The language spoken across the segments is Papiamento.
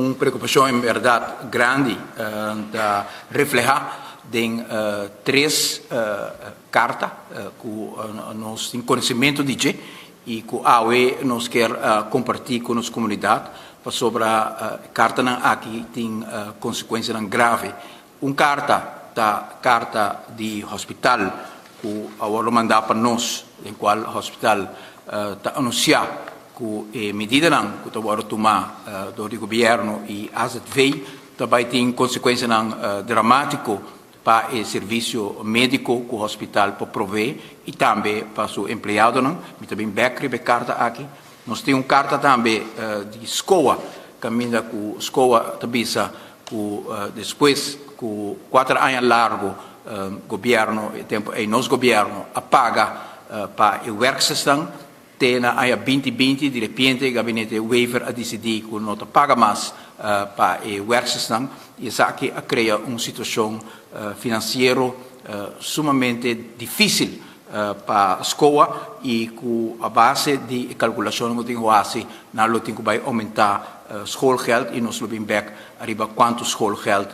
Un preokupashon en bèrdat grandi ta reflehá den tres karta ku nos tin konosementu di dje i ku awe nos kier kompartí ku nos komunidat pasobra e kartanan aki tin konsekuensianan grave. Un karta ta karta di hospital ku a wòrdu mandá pa nos den kual hospital ta anunsiá ku e medidanan ku ta wòrdu tumá dor di gobièrnu i AZV ta bai tin konsekuensianan dramátiko pa e servisio médiko ku hospital por proveé i tambe pa su empleadonan. Mi ta bin bèk riba e karta aki. Nos tin un karta tambe di SCOA kaminda ku SCOA ta bisa ku despues ku kuater aña largu gobièrnu, e tempu ei nos gobièrnu a paga pa e wèrkstersnan te na aña 2020 di repente gabinete Wever a disidí ku no ta paga mas pa e wèrkstersnan i esaki a krea un situashon finansiero sumamente difísil pa SCOA i ku a base di e kalkulashonnan ku tin ku hasi nan lo tin ku bai oumentá schoolgeld i nos lo bin bèk ariba kuantu schoolgeld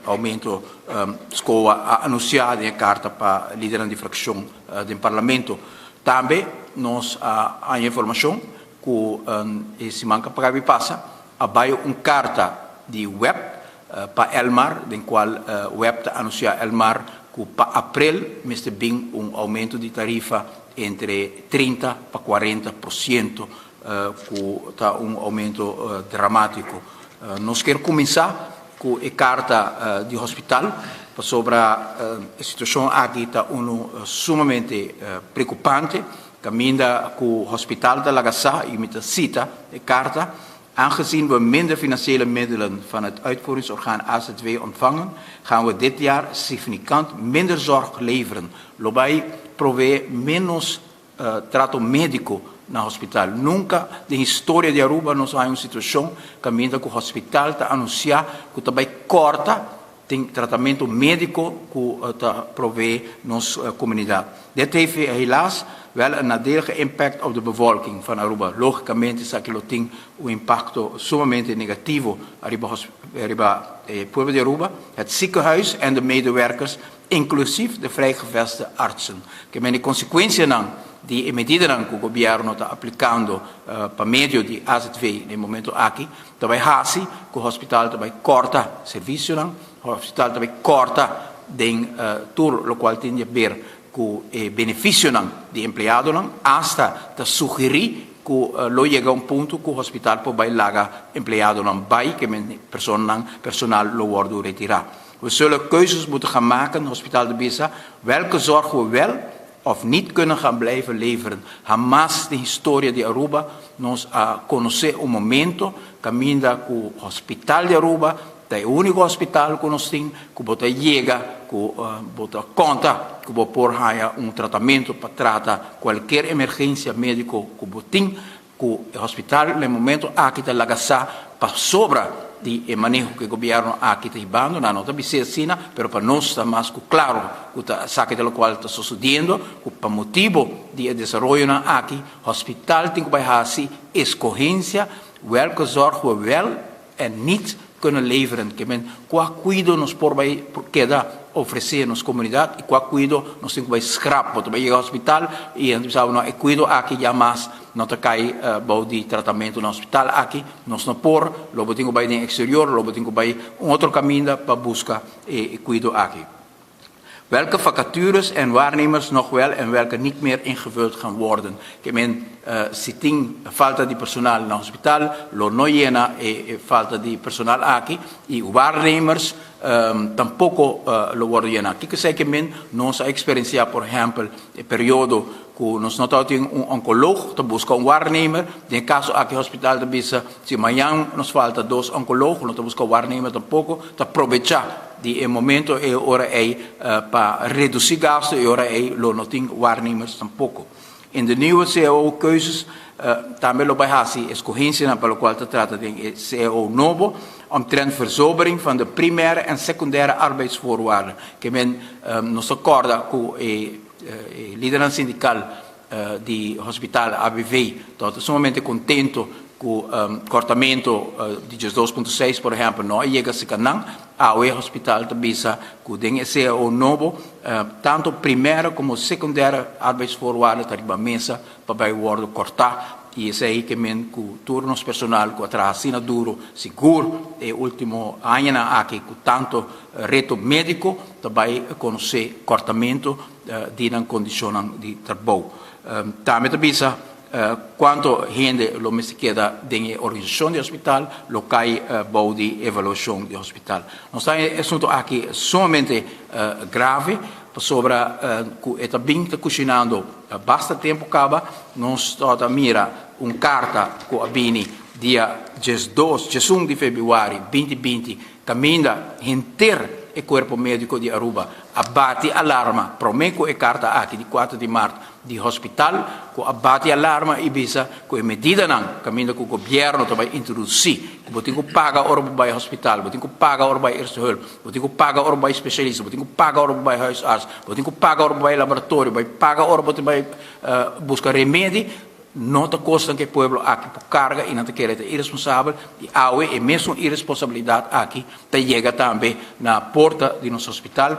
oumento SCOA a anunsiá den e karta pa lidernan di frakshon den parlamento. Tambe nos a haña informashon ku e siman ku a pasa pasa a bai un karta di web pa Elmar den kual web ta anunsiá Elmar ku pa aprel mester bin un oumento di tarifa entre 30 pa 40%, ku ta un oumento dramátiko. Nos kier kuminsá ku e karta di hospital pasobra e situashon aki ta unu sumamente preokupante. Kaminda ku hospital ta laga sa i mi ta sita e karta: "Aangezien we minder financiële middelen van het uitvoeringsorgaan AZW ontvangen, gaan we dit jaar significant minder zorg leveren." Lo bai proveé ménos trato médiko na hospital. Nunka den historia di Aruba nos a haña un situashon kaminda ku hospital ta anunsiá ku ta bai kòrta den tratamentu médiko ku ta proveé nos komunidat. "Dit heeft helaas wel een nadelige impact op de bevolking van Aruba." Lógikamente esaki lo tin un impakto sumamente negativo ariba riba e pueblo di Aruba, het ziekenhuis en de medewerkers, inclusief de vrijgevestigde artsen. Ke men e konsekuensianan di e medidanan ku gobièrnu ta aplikando pa medio di AZV na e momento aki ta bai hasi ku hospital ta bai kòrta servisionan, hospital ta bai kòrta den tur lokual tin di haber ku e benefisionan di empleadonan, asta ta sugerí ku lo yega un punto ku hospital por bai laga empleadonan bai, ke men personanan personal lo wòrdu retirá. "We zullen keuzes moeten gaan maken", hospital ta bisa, "welke zorg we wel of niet kunnen gaan blijven leveren." Hamas den historia di Aruba nos a konosé un momento kaminda ku hospital di Aruba ta e úniko hospital ku nos tin ku bo ta yega ku bo ta konta ku bo por haña un tratamentu pa trata kualker emergensia médiko ku bo tin, ku e hospital na e momento aki ta laga sa pasobra di e maneho ku e gobièrnu aki ta hibando. Nan no ta bis'é asina, pero pa nos ta mas ku klaro ku ta esaki ta lokual ta sosodiendo, ku pa motibu di e desaroyonan aki hospital tin ku bai hasi eskohensia welke zorg we wel en niet kunnen leveren. Ke men kua kuido nos por bai keda ofresé nos komunidat i kua kuido nos tin ku bai skrap. Bo ta bai yega hospital i nan ta bisa bo, no, e kuido aki ya mas no ta kai bou di tratamentu na hospital aki, nos no por, lo bo tin ku bai den eksterior, lo bo tin ku bai un otro kaminda pa buska e kuido aki. Welke vacatures en waarnemers nog wel en welke niet meer ingevuld gaan worden. Ke men si tin falta di personal na hospital, lo no yena e falta di personal aki i waarnemers tampoko lo wordo yena. Kiko esei ke men nos a eksperensiá, por ehèmpel, e periodo ku nos no tabatin un onkoloog, ta buska un waarnemer. Den e kaso aki hospital ta bisa si mañan nos falta dos onkoloog, no ta buska waarnemer tampoko, ta probechá di e momento e ora ei pa redusí gasto e ora ei lo no tin waarnemers tampoko. In de nieuwe cao keuzes tambe lo bai hasi eskohensianan pa lokual ta trata den e cao nobo omtrent verzobering van de primaire en secundaire arbeidsvoorwaarden. Ke men nos ta kòrda ku e lidernan sindikal di hospital ABV tabata sumamente contento. Ku kortamentu di 12,6, por ehèmpel, no a yega serka nan. Awe hospital ta bisa ku den e CAO nobo, tantu primaire komo sekundaire arbeidsvoorwaarden ta riba mesa pa bai wòrdu kortá, i esei ke men ku tur nos personal ku a traha asina duru sigur e último añanan aki ku tantu reto médiko ta bai konosé kortamentu di nan kondishonnan di trabou. Tambe ta bisa kuantu hende lo mester keda den e organisashon di hospital lo kai bou di evaluashon di hospital. Nos ta e asuntu aki sumamente grave pasobra ku e ta bin ta kushinando basta tempu kaba. Nos ta mira un karta ku a bini dia 12, 11 di febrüari 2020, kaminda henter e kuerpo médiko di Aruba a bati alarma promé ku e karta aki di 4 di mart di hospital, ku a bati alarma i bisa ku e medidanan kaminda ku gobièrnu ta bai introdusí, ku bo tin ku paga ora bo bai hospital, bo tin ku paga ora bo bai eerste hulp, bo tin ku paga ora bo bai spesialista, bo tin ku paga ora bo bai huisarts, bo tin ku paga ora bo bai laboratorio, bai paga ora bo ta bai buska remedi, no ta kosnan ku e pueblo aki por karga, i nan ta kere ta iresponsabel. I awe e mesun iresponsabilidat aki ta yega tambe na porta di nos hospital.